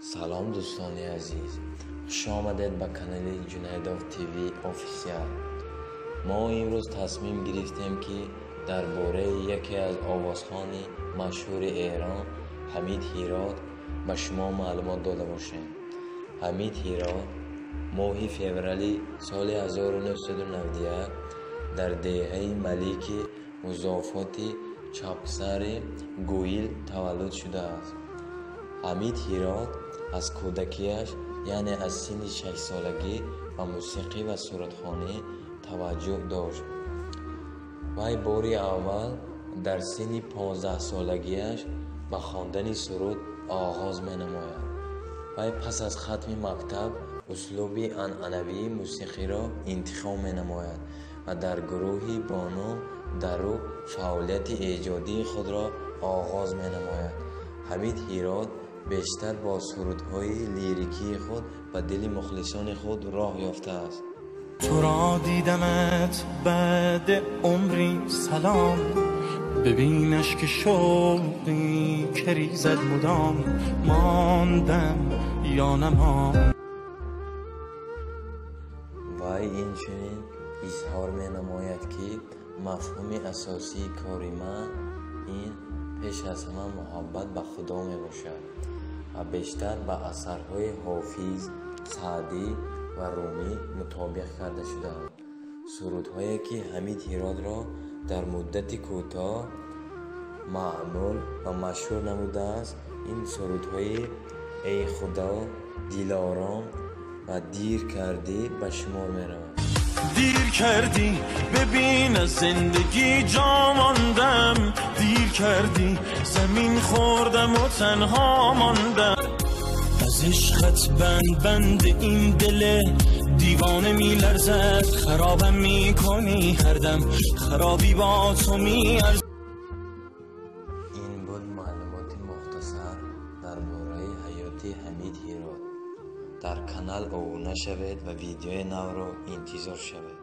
Салом, дӯстони азиз, хуш омадед ба канали Ҷунайдов ТВ Офисиал. Мо имрӯз тасмим гирифтем, ки дар бораи яке аз овозхони машҳури Эрон, Ҳамид Ҳирот, ба шумо маълумот дода бошем. Ҳамид Ҳирот моҳи феврали соли 1991 дар деҳаи Малики музофоти Чапсари Гӯил таваллуд шудааст. Ҳамид Ҳирот аз кӯдакиаш, яъне аз синни 6-солагӣ, ба мусиқӣ ва сурудхонӣ таваҷҷӯҳ дошт. Вай бори аввал дар синни 15-солагиаш ба хондани суруд оғоз менамояд. Вай пас аз хатми мактаб услуби анъанавии мусиқиро интихоб менамояд ва дар гурӯҳи бо ном Дару фаъолияти эҷодии худро оғоз менамояд. Ҳамид Ҳирот бештар бо сурудҳои лирикии худ ба дили мухлисони худ роҳ ёфтааст. Туро дидамат баъд умри, салом, бибинаш ки шавқи ки резад мудом, мондам ё намондам. Вай инчунин изҳор менамояд, ки мафҳуми асосии кори ман ин пеш аз ҳама муҳаббат ба Худо мебошад ва бештар ба асарҳои Ҳофиз, Саъдӣ ва Румӣ мутобиқ карда шудаанд. Сурудҳое, ки Ҳамид Ҳиротро дар муддати кӯтоҳ маъмул ва машҳур намудааст, ин сурудҳои «Эй Худо», «Дилором» ва «Дир кардӣ» ба шумор мераванд. Дир кардӣ, бибин, аз зиндагӣ ҷо мондам, дир кардӣ, замин хӯрдам ва танҳо мондам, аз ишқат банд банд ин дил девона меларзад, харобам мекунӣ ҳар дам, харобӣ бо ту меарзад. Ин буд маълумоти мухтасар дар бораи ҳаёти Ҳамид Ҳирот. Дар канал обуна шавед ва видеои навро интизор шавед.